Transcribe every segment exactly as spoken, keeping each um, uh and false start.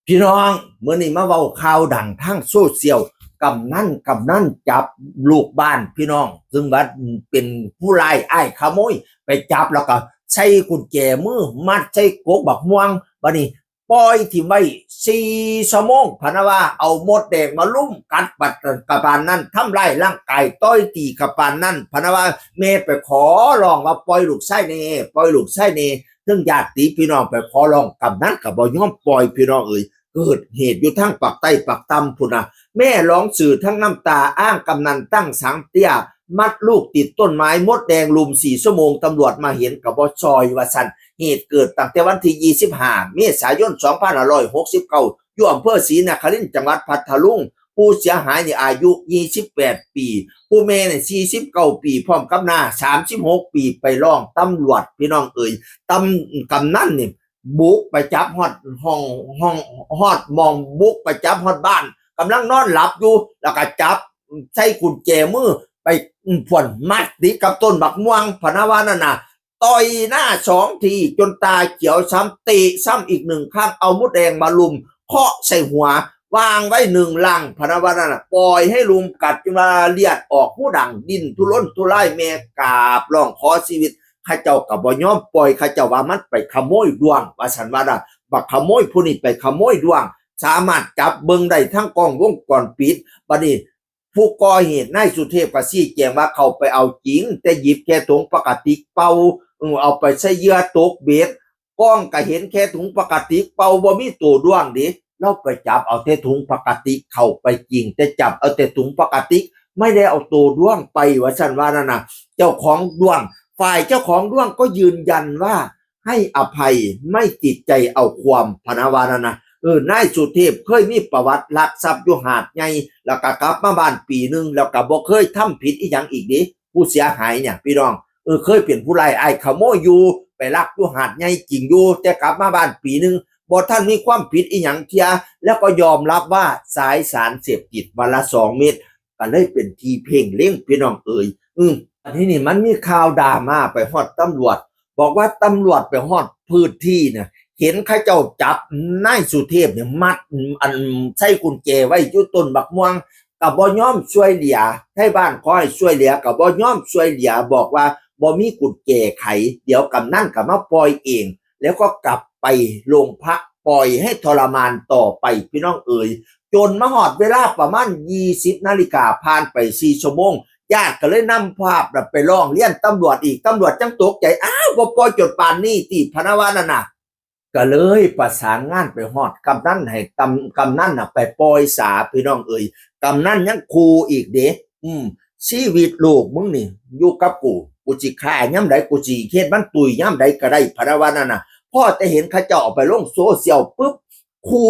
พี่น้อง มื้อนี้มาเว้าข่าวดังทางโซเชียล กำนัน กำนันจับลูกบ้านพี่น้อง ซึ่งว่าเป็นผู้ร้ายอ้ายขโมย ไปจับแล้วก็ใส่กุญแจมือ มัดใส่กกบักม่วง บัดนี้ปล่อยถิ่มไว้สี่ชั่วโมง พะนะว่า เอามดแดงมาลุ่มกัด บัดกะปานนั้น ทำร้ายร่างกาย ต่อยตีกะปานนั้น พะนะว่า แม่ไปขอร้องว่าปล่อยลูกชายแหน่ ปล่อยลูกชายแหน่ ซึ่งญาติพี่น้องไปขอร้อง กำนันก็บ่ยอมปล่อย พี่น้องเอ๋ย เกิดเหตุอยู่ทางปากใต้ปากต่ำพุ้นนะ แม่ร้องสื่อทั้งน้ำตา อ้างกำนันตั้งสังเตี้ย มัดลูกติดต้นไม้ มดแดงลุมสี่ชั่วโมง ตำรวจมาเห็นก็บ่ซอย ว่าซั่น เหตุเกิดตั้งแต่วันที่ยี่สิบห้าเมษายนสองพันห้าร้อยหกสิบเก้า อยู่อำเภอศรีนครินทร์ จังหวัดพัทลุง ผู้เสียหายนี่อายุยี่สิบแปดปี ผู้แม่นี่สี่สิบเก้าปี พร้อมกับน้าสามสิบหกปี ไปร้องตำรวจ พี่น้องเอ๋ย ตำ กำนันนี่บุกไปจับฮอดห้อง ห้อง ฮอดหม่อง บุกไปจับฮอดบ้าน กำลังนอนหลับอยู่ แล้วก็จับใส่กุญแจมือ ไป อืม พ่นมัดติดกับต้นบักม่วง พะนะว่านั่นน่ะ ต่อยหน้าสองทีจนตาเขียวซ้ำ เตะซ้ำอีกหนึ่งครั้ง เอามดแดงมาลุม เคาะใส่หัว วางไว้หนึ่งลัง พะนะว่านั่นน่ะ ปล่อยให้ลุมกัดจนว่าเลือดออก หูดัง ดิ้นทุรนทุราย แม่กราบร้องขอชีวิต เขาเจ้าก็บ่ยอมปล่อย เขาเจ้าว่ามันไปขโมยด้วง ว่าซั่นว่าน่ะ บักขโมยผู้นี้ไปขโมยด้วง สามารถจับเบิ่งได้ทั้งกล้องวงจรปิด บัดนี้ ผู้ก่อเหตุนายสุเทพก็ชี้แจงว่าเขาไปเอาจริง แต่หยิบแค่ถุงพลาสติกเปล่า เออ เอาไปใส่เหยื่อตกเบ็ด กล้องก็เห็นแค่ถุงพลาสติกเปล่า บ่มีตัวด้วงเด้ เราไปจับเอาแต่ถุงพลาสติกเข้าไปจริง แต่จับเอาแต่ถุงพลาสติก ไม่ได้เอาตัวด้วงไป ว่าซั่นว่านั่นน่ะ เจ้าของด้วง ฝ่ายเจ้าของด้วงก็ยืนยันว่า ให้อภัย ไม่ติดใจเอาความ พะนะว่านั่นน่ะ เออ นายสุเทพเคยมีประวัติลักทรัพย์อยู่หาดใหญ่ แล้วก็กลับมาบ้านปีหนึ่ง แล้วก็บ่เคยทำผิดอีหยังอีกเด้ ผู้เสียหายเนี่ย พี่น้อง เออ เคยเป็นผู้ร้ายอ้ายขโมยอยู่ ไปลักอยู่หาดใหญ่จริงอยู่ แต่กลับมาบ้านปีหนึ่ง บ่ทันมีความผิดอีหยังเทื่อ แล้วก็ยอมรับว่าสายสารเสพติดวันละสองเม็ด ก็เลยเป็นที่เพ่งเล็ง พี่น้องเอ๋ย อืม อันนี้นี่มันมีข่าวดราม่าไปฮอดตำรวจ บอกว่าตำรวจไปฮอดพื้นที่เนี่ย เห็นเขาเจ้าจับนายสุเทพเนี่ยมัด อัน ใส่กุญแจไว้อยู่ต้นบักม่วง ก็บ่ยอมช่วยเหลือ ไทบ้านขอให้ช่วยเหลือ ก็บ่ยอมช่วยเหลือ บอกว่าบ่มีกุญแจไข เดี๋ยวกำนันก็มาปล่อยเอง แล้วก็กลับไปโรงพัก ปล่อยให้ทรมานต่อไป พี่น้องเอ๋ย จนมาฮอดเวลาประมาณยี่สิบนาฬิกา ผ่านไปสี่ชั่วโมง ญาติก็เลยนำภาพน่ะไปร้องเรียนตำรวจอีก ตำรวจจั่งตกใจ อ้าว บ่ปล่อยจนปานนี้ติ พะนะว่านั่นน่ะ ก็เลยประสานงานไปฮอดกำนัน ให้ตำ กำนันน่ะไปปล่อยสา พี่น้องเอ๋ย กำนันยังขู่อีกเด้ อืม ชีวิตลูกมึงนี่อยู่กับกู กูสิฆ่ายามใด กูสิเฮ็ดมันตุยยามใดก็ได้ พะนะว่านั่นน่ะ พอแต่เห็นเขาเจ้าเอาไปลงโซเชียลปุ๊บ ครู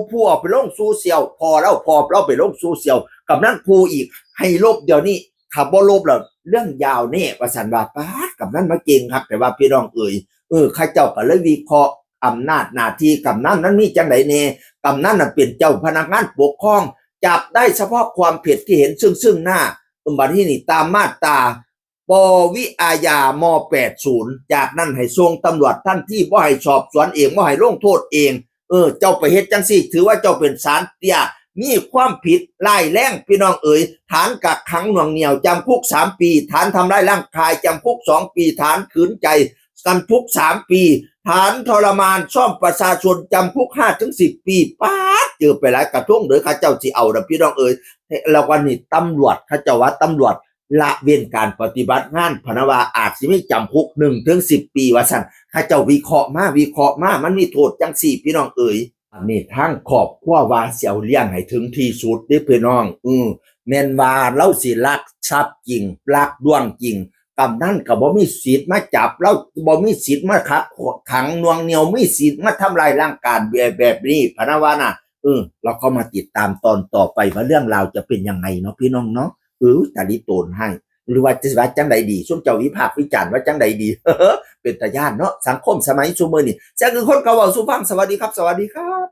ผู้เอาไปลงโซเชียล พ่อเรา พ่อเราไปลงโซเชียล กำนันครูอีก ให้ลบเดี๋ยวนี้ ถ้าบ่ลบแล้วเรื่องยาวแน่ ว่าซั่นว่า ป๊าด กำนันมาเก่งคัก แต่ว่าพี่น้องเอ๋ย เออ เขาเจ้าก็เลยวิเคราะห์อำนาจหน้าที่กำนันนั้นมีจังใดแน่ กำนันน่ะเป็นเจ้าพนักงานปกครอง จับได้เฉพาะความผิดที่เห็นซึ่งซึ่งหน้า บัดนี้นี่ตามมาตรา ป.วิอาญา ม.แปดศูนย์ จากนั้นให้ส่งตำรวจทันที บ่ให้สอบสวนเอง บ่ให้ลงโทษเอง เออ เจ้าไปเฮ็ดจังซี่ ถือว่าเจ้าเป็นศาลเตี้ย มีความผิดร้ายแรง พี่น้องเอ๋ย ฐานกักขังหน่วงเหนี่ยว จำคุกสามปี ฐานทำร้ายร่างกาย จำคุกสองปี ฐานขืนใจ จำคุกสามปี ฐานทรมานซ่อมประชาชน จำคุกห้าถึงสิบปี ป๊าด เจอไปหลายกระทงเด้อ เขาเจ้าสิเอานะพี่น้องเอ๋ย แล้ววันนี้ตำรวจ เขาเจ้าว่าตำรวจ ละเว้นการปฏิบัติงาน พะนะว่าอาจสิมีจำคุกหนึ่งถึงสิบปี ว่าซั่น เขาเจ้าวิเคราะห์มา วิเคราะห์มา มันมีโทษจังซี่ พี่น้องเอ๋ย อันนี้ทางครอบครัวว่าสิเอาเลี้ยงให้ถึงที่สุดเด้อพี่น้อง อือ แม่นว่าเราสิลักทรัพย์จริง ลักด้วงจริง กำนันก็บ่มีสิทธิ์มาจับ เราบ่มีสิทธิ์มาขักขังหน่วงเหนี่ยว มีสิทธิ์มาทำลายร่างกายแบบ แบบนี้ พะนะว่าน่ะ เออ เราก็มาติดตามตอนต่อไปว่าเรื่องราวจะเป็นยังไงเนาะพี่น้องเนาะ เออ ตาลิโตนให้ หรือว่าจะว่าจังใดดี ซุมเจ้าวิพากษ์วิจารณ์ว่าจังใดดี เป็นตาย้านเนาะ สังคมสมัยซุมื้อนี้ แซ่คือคนเขาเว้าสู่ฟัง สวัสดีครับ สวัสดีครับ